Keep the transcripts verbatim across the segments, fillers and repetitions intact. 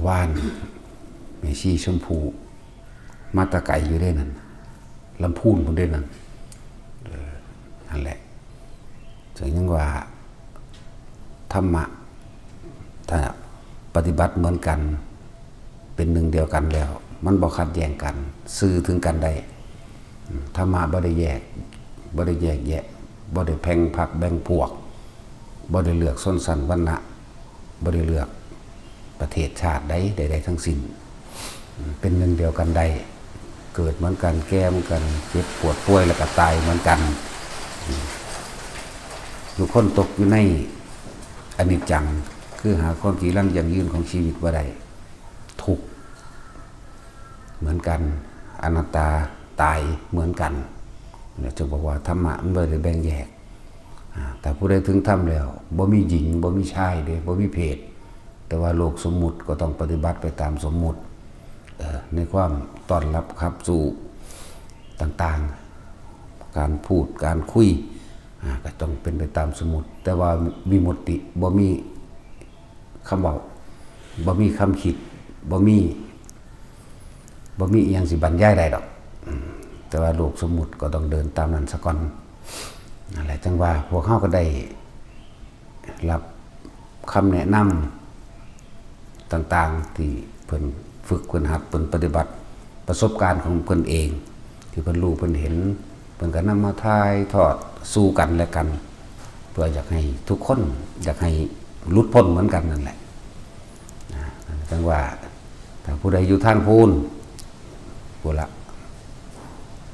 ว่านแม่ชีชมพูมาแตะไกลอยู่เด้นั่น ลำพูนพุ้นเด้นั่น เออ นั่นแหละ ถึงยังว่า ธรรมะ ถ้าปฏิบัติเหมือนกัน เป็นหนึ่งเดียวกันแล้ว มันบ่ขัดแย้งกัน สื่อถึงกันได้ ธรรมะบ่ได้แยก บ่ได้แยกแยะ บ่ได้แบ่งพรรคแบ่งพวก บ่ได้เลือกชนชั้นวรรณะ บ่ได้เลือกประเทศชาติใดใดๆทั้งสิ้น เป็นหนึ่งเดียวกันได้ เกิดเหมือนกัน แก่เหมือนกัน เจ็บปวดป่วยแล้วก็ตายเหมือนกัน ทุกคนตกอยู่ในอนิจจัง คือหาความจีรังยั่งยืนของชีวิตบ่ได้ ทุกข์เหมือนกัน อนัตตา ตายเหมือนกัน เนี่ยจึงบอกว่าธรรมะมันบ่ได้แบ่งแยก อ่า แต่ผู้ใดถึงธรรมแล้ว บ่มีหญิง บ่มีชายเด้ บ่มีเพศ แต่ว่าโลกสมมุติก็ต้องปฏิบัติไปตามสมมุติ เอ่อ ในความต้อนรับขับสู้ต่างๆ การพูด การคุย อ่า ก็ต้องเป็นไปตามสมมุติ แต่ว่าวิมุตติบ่มีคำเว้า บ่มีคำคิด บ่มี บ่มีอิหยังสิบรรยายได้ดอก อืม แต่ว่าโลกสมมุติก็ต้องเดินตามนั้นซะก่อน นั่นแหละ จั่งว่าพวกเฮาก็ได้รับคำแนะนำต่างๆ ที่เพิ่นฝึก เพิ่นหัด เพิ่นปฏิบัติ ประสบการณ์ของเพิ่นเอง ที่เพิ่นรู้ เพิ่นเห็น เพิ่นก็นำมาถ่ายทอดสู่กันและกัน เพื่ออยากให้ทุกคน อยากให้หลุดพ้นเหมือนกันนั่นแหละ นะ จั่งว่า ถ้าผู้ใดอยู่ทางพู้น พู้นละ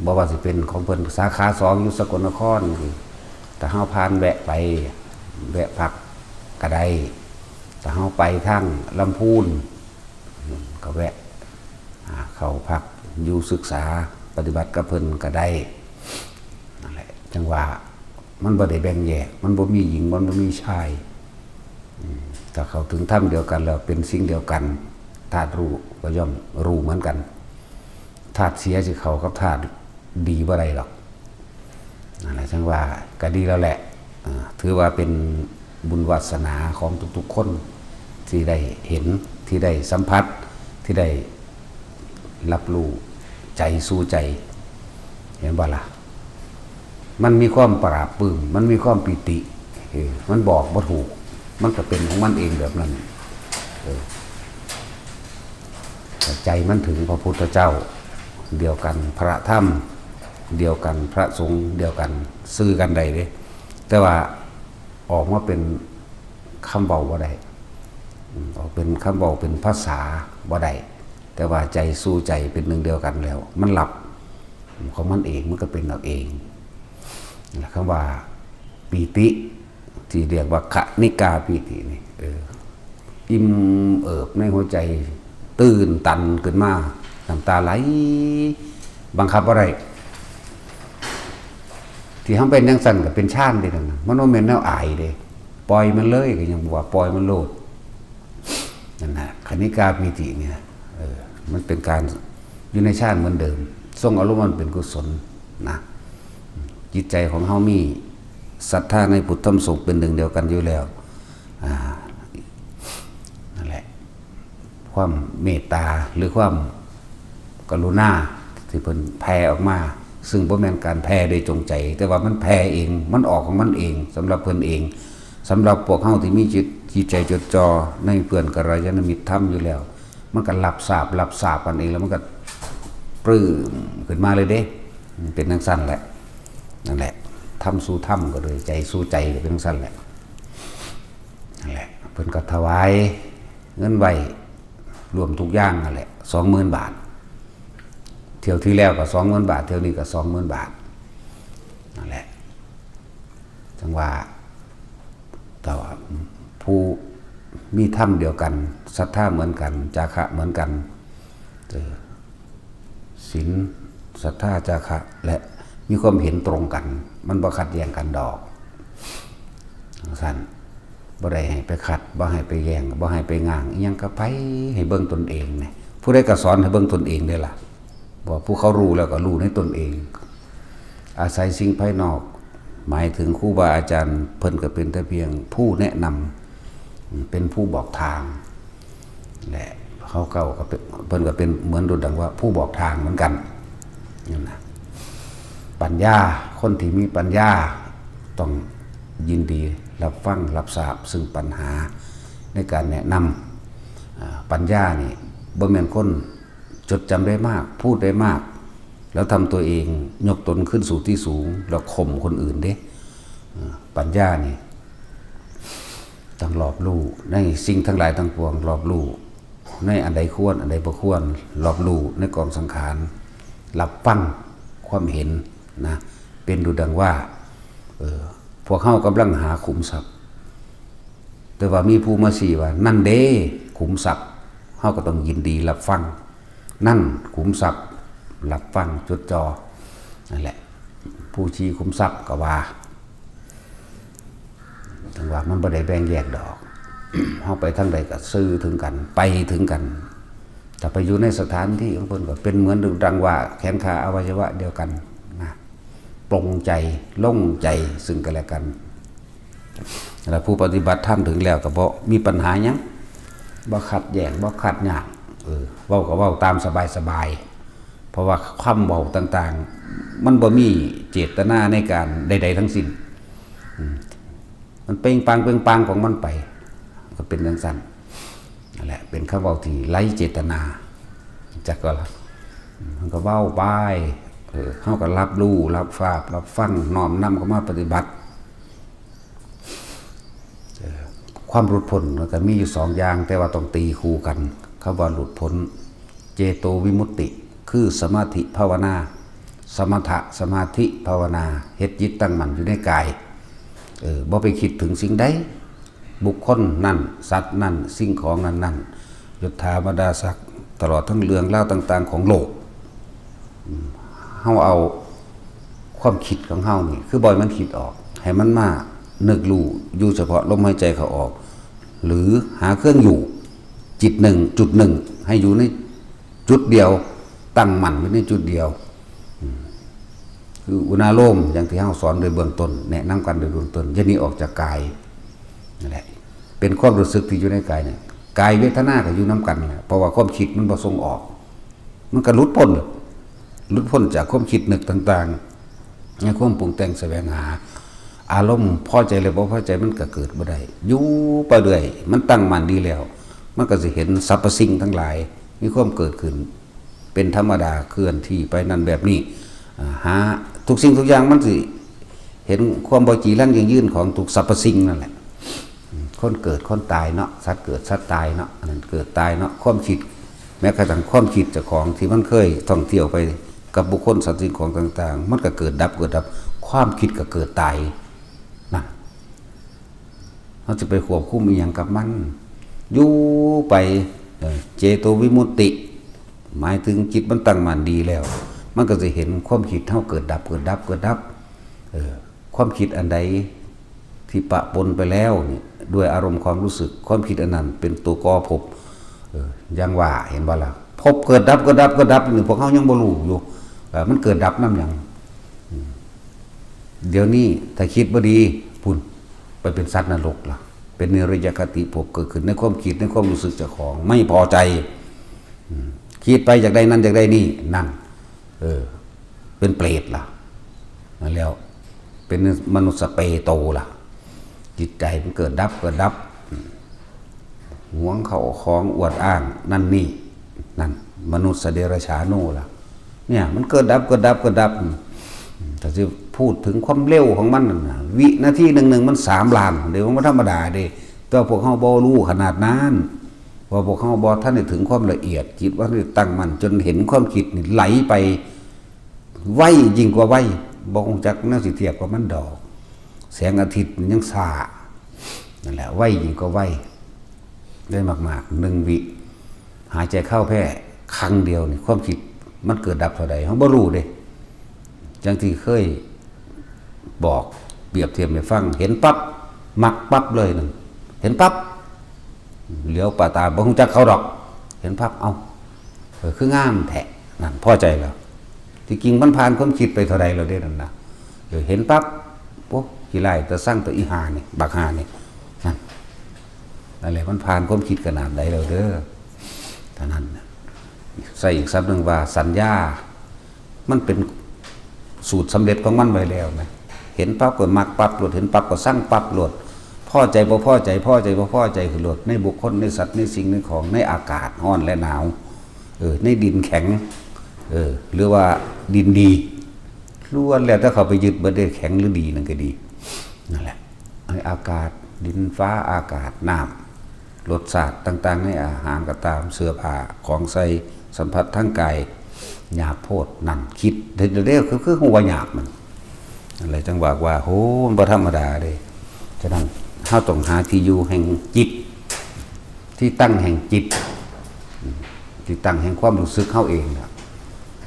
บ่ว่าสิเป็นของเพิ่นสาขาสองอยู่สกลนคร ถ้าเฮาผ่านแวะไป แวะพักก็ได้ ถ้าเฮาไปทางลำพูน ก็แวะ อ่า เข้าพักอยู่ศึกษาปฏิบัติกับเพิ่นก็ได้ นั่นแหละ จั่งว่ามันบ่ได้แบ่งแยก มันบ่มีหญิง มันบ่มีชาย อืม ถ้าเข้าถึงธรรมเดียวกันแล้วเป็นสิ่งเดียวกัน ธาตุรู้ก็ย่อมรู้เหมือนกัน ธาตุเสียสิเข้ากับธาตุดีบ่ได้หรอก นั่นแหละ จั่งว่าก็ดีแล้วแหละ อ่า ถือว่าเป็นบุญวาสนาของทุกๆคน ที่ได้เห็น ที่ได้สัมผัส ที่ได้รับรู้ ใจสู่ใจ เห็นบ่ล่ะ มันมีความปลาบปลื้ม มันมีความปีติ เออ มันบอกบ่ถูก มันก็เป็นของมันเองแบบนั้น เออ ใจมันถึงพระพุทธเจ้าเดียวกัน พระธรรมเดียวกัน พระสงฆ์เดียวกัน สื่อกันได้เด้ แต่ว่าออกมาเป็นคำเว้าบ่ได้ อืม ออกเป็นคำเว้า เป็นภาษาบ่ได้ แต่ว่าใจสู่ใจเป็นหนึ่งเดียวกันแล้ว มันรับของมันเอง มันก็เป็นเอาเอง คำว่าปีติ ที่เรียกว่าขณิกาปีตินี่ เออ อิ่มเอิบในหัวใจ ตื้นตันขึ้นมา น้ำตาไหล บังคับบ่ได้ ที่เฮาเป็นจั่งซั้นก็เป็นฌานเด้นั่นน่ะ มันบ่แม่นแนวอายเด้ ปล่อยมันเลย ก็ยังว่าปล่อยมันโลด นั่นน่ะ ขณิกาปีติเนี่ย เออ มันเป็นการอยู่ในฌานเหมือนเดิม ทรงอารมณ์มันเป็นกุศลนะ จิตใจของเฮามีศรัทธาในพุทธธรรมสงฆ์เป็นหนึ่งเดียวกันอยู่แล้ว อ่า นั่นแหละ ความเมตตาหรือความกรุณาที่เพิ่นแผ่ออกมา ซึ่งบ่แม่นการแผ่โดยจงใจ แต่ว่ามันแผ่เอง มันออกของมันเอง สำหรับเพิ่นเอง สำหรับพวกเฮาที่มีจิต จิตใจจดจ่อในเพื่อนกัลยาณมิตรธรรมอยู่แล้ว มันก็รับทราบ รับทราบกันเอง แล้วมันก็ปลื้มขึ้นมาเลยเด้ มันเป็นจั่งซั้นแหละ นั่นแหละ ธรรมสู่ธรรมก็เลย ใจสู่ใจก็เป็นจั่งซั้นแหละ นั่นแหละ เพิ่นก็ถวายเงินไว้รวมทุกอย่างนั่นแหละ สองหมื่นบาท เที่ยวที่แล้วก็สองหมื่นบาท เที่ยวนี้ก็สองหมื่นบาท นั่นแหละ จั่งว่า แต่ว่าผู้มีธรรมเดียวกัน ศรัทธาเหมือนกัน จาคะเหมือนกัน เออ ศีล ศรัทธา จาคะ และมีความเห็นตรงกัน มันบ่ขัดแย้งกันดอก จั่งซั้น บ่ได้ให้ไปขัด บ่ให้ไปแย้ง บ่ให้ไปง้าง อิหยังก็ไปให้เบิ่งตนเองนี่ ผู้ใดก็สอนให้เบิ่งตนเองเด้ล่ะ บอกผู้เขารู้แล้วก็รู้ในตนเอง อาศัยสิ่งภายนอก หมายถึงครูบาอาจารย์ เพิ่นก็เป็นแต่เพียงผู้แนะนำ เป็นผู้บอกทาง และ เอาเก่าก็เป็น เพิ่นก็เป็นเหมือนดุจดังว่าผู้บอกทางเหมือนกันนั่นนะ ปัญญา คนที่มีปัญญาต้องยินดีรับฟังรับทราบซึ่งปัญหาในการแนะนำ อ่า ปัญญานี่บ่แม่นคนจดจำได้มาก พูดได้มาก แล้วทำตัวเองยกตนขึ้นสู่ที่สูง แล้วข่มคนอื่นเด้ อ่า ปัญญานี่ ต้องรอบรู้ในสิ่งทั้งหลายทั้งปวง รอบรู้ในอันใดควร อันใดบ่ควร รอบรู้ในกองสังขาร รับฟังความเห็นนะ เป็นดุจดังว่า เออ พวกเฮากำลังหาขุมทรัพย์ แต่ว่ามีผู้มาชี้ว่า นั่นเด้ ขุมทรัพย์ เฮาก็ต้องยินดีรับฟัง นั่นขุมทรัพย์ รับฟังจดจ่อ นั่นแหละ ผู้ชี้ขุมทรัพย์ก็ว่า ถึงว่ามันบ่ได้แบ่งแยกดอก เฮาไปทางใดก็ซื่อถึงกัน ไปถึงกัน ถ้าไปอยู่ในสถานที่ของเพิ่นก็เป็นเหมือนดังว่าแขนขาอวัยวะเดียวกันนะ ปลงใจ ลงใจซึ่งกันและกัน แล้วผู้ปฏิบัติธรรมถึงแล้วก็บ่มีปัญหาหยัง บ่ขัดแย้ง บ่ขัดยาก เออ เว้าก็เว้าตามสบายๆ เพราะว่าคำเว้าต่างๆ มันบ่มีเจตนาในการใดๆทั้งสิ้น อืม มันเปล่งปลั่งเปล่งปลั่งของมันไป ก็เป็นจั่งซั้น นั่นแหละ เป็นคำเว้าที่ไร้เจตนา จักก็ละ มันก็เว้าไป เออ เฮาก็รับรู้ รับทราบ รับฟัง น้อมนำเข้ามาปฏิบัติ เอ่อ ความหลุดพ้นมันก็มีอยู่สองอย่าง แต่ว่าต้องตีคู่กัน คำว่าหลุดพ้น เจโตวิมุตติ คือสมาธิภาวนา สมถะสมาธิภาวนา เฮ็ดจิตตั้งมั่นอยู่ในกาย เออ บ่ไปคิดถึงสิ่งใด บุคคลนั่น สัตว์นั่น สิ่งของนั้นนั่น ยศถาบรรดาศักดิ์ ตลอดทั้งเรื่องราวต่างๆของโลก อืม เฮาเอาความคิดของเฮานี่ คือบ่ให้มันคิดออก ให้มันมานึกรู้อยู่เฉพาะลมหายใจเข้าออก หรือหาเครื่องอยู่ จิตหนึ่ง จุดหนึ่ง ให้อยู่ในจุดเดียว ตั้งมั่นไว้ในจุดเดียว อืม คืออุณาโลม อย่างที่เฮาสอนโดยเบื้องต้น แนะนำกันโดยเบื้องต้น อย่าหนีออกจากกาย นั่นแหละ เป็นความรู้สึกที่อยู่ในกายเนี่ย กายเวทนาก็อยู่นำกันแหละ เพราะว่าความคิดมันบ่ส่งออก มันก็หลุดพ้นเลย หลุดพ้นจากความคิดนึกต่างๆ ในความปรุงแต่งแสวงหา อารมณ์พอใจหรือบ่พอใจมันก็เกิดบ่ได้ อยู่ไปเรื่อย มันตั้งมั่นดีแล้ว มันก็สิเห็นสรรพสิ่งทั้งหลาย มีความเกิดขึ้น เป็นธรรมดา เคลื่อนที่ไปนั่นแบบนี้ อ่า หา ทุกสิ่งทุกอย่างมันสิเห็นความบ่จีรังยั่งยืนของทุกสรรพสิ่งนั่นแหละ อืม คนเกิดคนตายเนาะ สัตว์เกิดสัตว์ตายเนาะ อันนั้นเกิดตายเนาะ ความคิด แม้กระทั่งความคิดเจ้าของที่มันเคยท่องเที่ยวไปกับบุคคลสัตว์สิ่งของต่างๆ มันก็เกิดดับ เกิดดับ ความคิดก็เกิดตาย นั่น เฮาสิไปควบคุมอิหยังกับมัน อยู่ไป เอ่อ เจโตวิมุตติ หมายถึงจิตมันตั้งมั่นดีแล้ว มันก็สิเห็นความคิดเฮาเกิดดับ เกิดดับ เกิดดับ เออ ความคิดอันใดที่ปะปนไปแล้วนี่ ด้วยอารมณ์ความรู้สึก ความคิดอันนั้นเป็นตัวก่อภพ เออ อย่างว่า เห็นบ่ล่ะ ภพเกิดดับ เกิดดับ เกิดดับ นี่พวกเฮายังบ่รู้อยู่ เออ มันเกิดดับนำหยัง อืม เดี๋ยวนี้ถ้าคิดบ่ดี พุ้น ไปเป็นสัตว์นรกล่ะ เป็นนิรยคติภพ เกิดขึ้นในความคิด ในความรู้สึกเจ้าของ ไม่พอใจ อืม คิดไปอยากได้นั่นอยากได้นี่ นั่น เออ เป็นเปรตล่ะ นั่นแล้ว เป็นมนุษย์เปโตล่ะ จิตใจมันเกิดดับ เกิดดับ อืม หวงเข้าของอวดอ้างนั่นนี่ นั่น มนุษย์เดรัจฉานุล่ะ เนี่ย มันเกิดดับ เกิดดับ เกิดดับ อืม แต่สิพูดถึงความเร็วของมันนั่นน่ะ วินาทีหนึ่งหนึ่งมันสามล้าน เดี๋ยวมันบ่ธรรมดาเด้ แต่ว่าพวกเฮาบ่รู้ขนาดนั้น ว่าพวกเฮาบ่ทันได้ถึงความละเอียด จิตว่าได้ตั้งมั่นจนเห็นความคิดนี่ไหลไป ไวยิ่งกว่าไว บ่ฮู้จักแนวสิเทียบกับมันดอก แสงอาทิตย์มันยังช้า นั่นแหละ ไวยิ่งกว่าไว ได้มากๆ หนึ่งวิ หายใจเข้าแค่ครั้งเดียวนี่ ความคิดมันเกิดดับเท่าใด เฮาบ่รู้เด้ จั่งที่เคยบอก เปรียบเทียบให้ฟัง เห็นปั๊บ มักปั๊บเลยนั่น เห็นปั๊บ เหลียวปาตา บ่ฮู้จักเขาดอก เห็นปั๊บ เอ้า เออ คืองามแท้ นั่น พอใจแล้ว ที่จริงมันผ่านความคิดไปเท่าใดแล้วเด้นั่นนะ เออ เห็นปั๊บ โอ้ ขี้ร้ายตาซังตาอีห่านี่ บักห่านี่ นั่น นั่นแหละ มันผ่านความคิดขนาดใดแล้วเด้อ เท่านั้นนะ ใส่อีกศัพท์หนึ่งว่าสัญญา มันเป็นสูตรสำเร็จของมันไว้แล้วนะ เห็นปั๊บก็มักปั๊บโลด เห็นปั๊บก็ซังปั๊บโลด พอใจบ่พอใจ พอใจบ่พอใจคือโลด ในบุคคล ในสัตว์ ในสิ่ง ในของ ในอากาศร้อนและหนาว เออ ในดินแข็ง เออ หรือว่าดินดี ล้วนแล้วแต่เขาไปยึดเบิดได้ แข็งหรือดีนั่นก็ดี นั่นแหละ ในอากาศ ดินฟ้าอากาศน้ำ รสชาติต่างๆ ในอาหารก็ตาม เสื้อผ้า ของใส่ สัมผัสทางกาย หยาบโพด นั่นคิดเด้อ คือ คือฮู้ว่าหยาบมัน อะไรจังหวะว่า โห มันบ่ธรรมดาเด้ ฉะนั้นเฮาต้องหาที่อยู่แห่งจิต ที่ตั้งแห่งจิต ที่ตั้งแห่งความรู้สึกเฮาเองน่ะ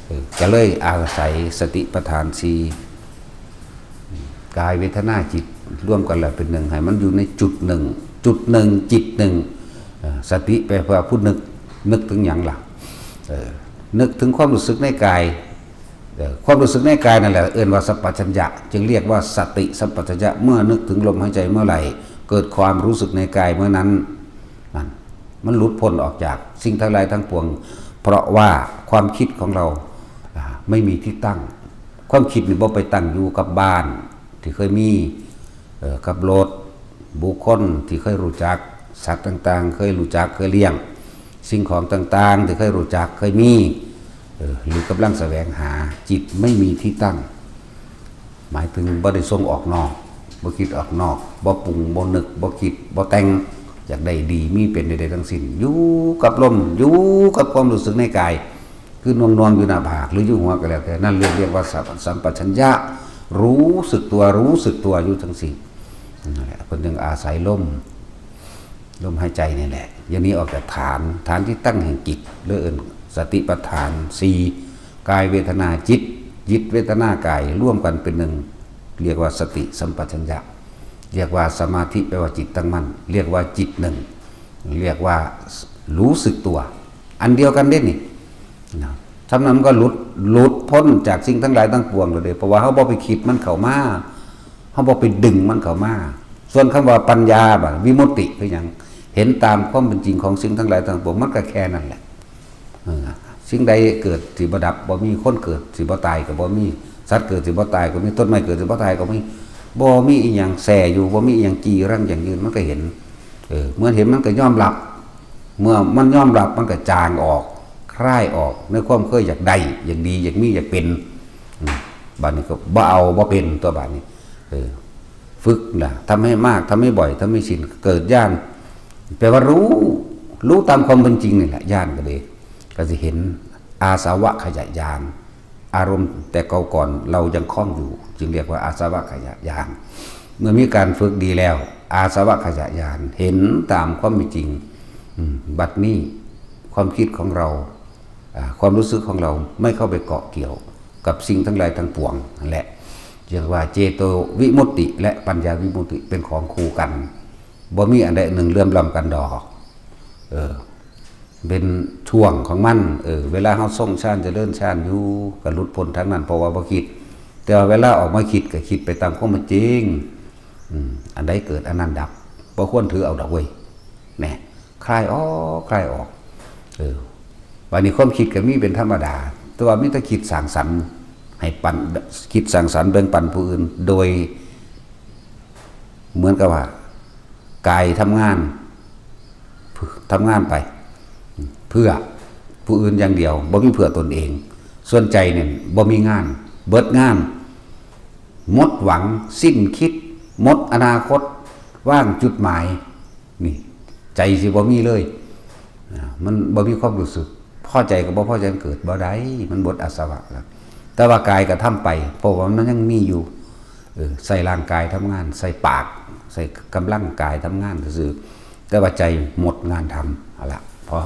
เออ ก็เลยอาศัยสติปัฏฐานสี่ กายเวทนาจิตรวมกันแล้วเป็นหนึ่ง ให้มันอยู่ในจุดหนึ่ง จุดหนึ่ง จิตหนึ่ง เอ่อ สติแปลว่าผู้นึก นึกถึงหยังล่ะ เออ นึกถึงความรู้สึกในกาย เออ ความรู้สึกในกายนั่นแหละ เอิ้นว่าสัมปชัญญะ จึงเรียกว่าสติสัมปชัญญะ เมื่อนึกถึงลมหายใจเมื่อไหร่ เกิดความรู้สึกในกายเมื่อนั้น นั่น มันหลุดพ้นออกจากสิ่งทั้งหลายทั้งปวง เพราะว่าความคิดของเรา อ่า ไม่มีที่ตั้ง ความคิดนี่บ่ไปตั้งอยู่กับบ้านที่เคยมี เอ่อ กับรถ บุคคลที่เคยรู้จัก สัตว์ต่างๆ เคยรู้จัก เคยเลี้ยง สิ่งของต่างๆ ที่เคยรู้จัก เคยมี เออ หรือกำลังแสวงหา จิตไม่มีที่ตั้ง หมายถึงบ่ได้ส่งออกนอก บ่คิดออกนอก บ่ปรุง บ่นึก บ่คิด บ่แต่ง อยากได้ดี มีเป็นใดๆ ทั้งสิ้น อยู่กับลม อยู่กับความรู้สึกในกาย คือหน่วงๆ อยู่หน้าผาก หรืออยู่หัวก็แล้วแต่ นั่นเรียก เรียกว่าสัม สัมปชัญญะ รู้สึกตัว รู้สึกตัวอยู่ทั้งสิ้น นั่นแหละ เพิ่นจึงอาศัยลม ลมหายใจนี่แหละ อย่างนี้ออกจากฐาน ฐานที่ตั้งแห่งจิต เรียกเอิ้นสติปัฏฐานสี่ กายเวทนาจิต จิตเวทนากาย รวมกันเป็นหนึ่ง เรียกว่าสติสัมปชัญญะ เรียกว่าสมาธิ แปลว่าจิตตั้งมั่น เรียกว่าจิตหนึ่ง เรียกว่ารู้สึกตัว อันเดียวกันเด้นี่ นะ ฉะนั้นมันก็หลุด หลุดพ้นจากสิ่งทั้งหลายทั้งปวงเลยเด้ เพราะว่าเฮาบ่ไปคิดมันเข้ามา เฮาบ่ไปดึงมันเข้ามา ส่วนคำว่าปัญญาบ่ะ วิมุตติคือหยัง เห็นตามความเป็นจริงของสิ่งทั้งหลายทั้งปวง มันก็แค่นั้นแหละ เออ สิ่งใดเกิดสิบ่ดับ บ่มี คนเกิดสิบ่ตายก็บ่มี สัตว์เกิดสิบ่ตายก็มี ต้นไม้เกิดสิบ่ตายก็มี บ่มีอีหยังแส่อยู่ บ่มีอีหยังจีรังยั่งยืน มันก็เห็น เออ เมื่อเห็นมันก็ยอมรับ เมื่อมันยอมรับมันก็จางออก คลายออก ในความเคยอยากได้ อยากดี อยากมี อยากเป็น อืม บัดนี้ก็บ่เอา บ่เป็น ตัวบัดนี้ เออ ฝึกนะ ทำให้มาก ทำให้บ่อย ทำให้ชิน เกิดญาณ แปลว่ารู้ รู้ตามความเป็นจริงนี่แหละ ญาณก็เลย ก็สิเห็นอาสวะขยะญาณ อารมณ์แต่เก่าก่อนเรายังคล้องอยู่ จึงเรียกว่าอาสวะขยะญาณ เมื่อมีการฝึกดีแล้ว อาสวะขยะญาณ เห็นตามความเป็นจริง อืม บัดนี้ความคิดของเรา อ่า ความรู้สึกของเราไม่เข้าไปเกาะเกี่ยวกับสิ่งทั้งหลายทั้งปวงนั่นแหละ เรียกว่าเจโตวิมุตติและปัญญาวิมุตติเป็นของคู่กัน บ่มีอันใดหนึ่งเหลื่อมล้ำกันดอก เออ เป็นช่วงของมัน เออ เวลาเฮาทรงฌานเจริญฌานอยู่ ก็หลุดพ้นทางนั้น เพราะว่าบ่คิด แต่ว่าเวลาออกมาคิดก็คิดไปตามความเป็นจริง อืม อันใดเกิดอันนั้นดับ บ่ควรถือเอาดอกเว้ย แหน่ คลายออก คลายออก เออ บัดนี้ความคิดก็มีเป็นธรรมดา แต่ว่ามีแต่คิดสร้างสรรค์ ให้ปัน คิดสร้างสรรค์แบ่งปันผู้อื่น โดย เหมือนกับว่า กายทำงาน ทำงานไป เพื่อผู้อื่นอย่างเดียว บ่มีเพื่อตนเอง ส่วนใจเนี่ยบ่มีงาน เบิดงาน หมดหวัง สิ้นคิด หมดอนาคต ว่างจุดหมาย นี่ ใจสิบ่มีเลย อ่า มันบ่มีความรู้สึก พอใจกับบ่พอใจมันเกิดบ่ได้ มันหมดอาสวะแล้ว แต่ว่ากายกระทำไป เพราะว่ามันยังมีอยู่ เออ ใส่ร่างกายทำงาน ใส่ปาก ใส่กำลังกายทำงานซื่อๆ แต่ว่าใจหมดงานทำ เอาละ พอ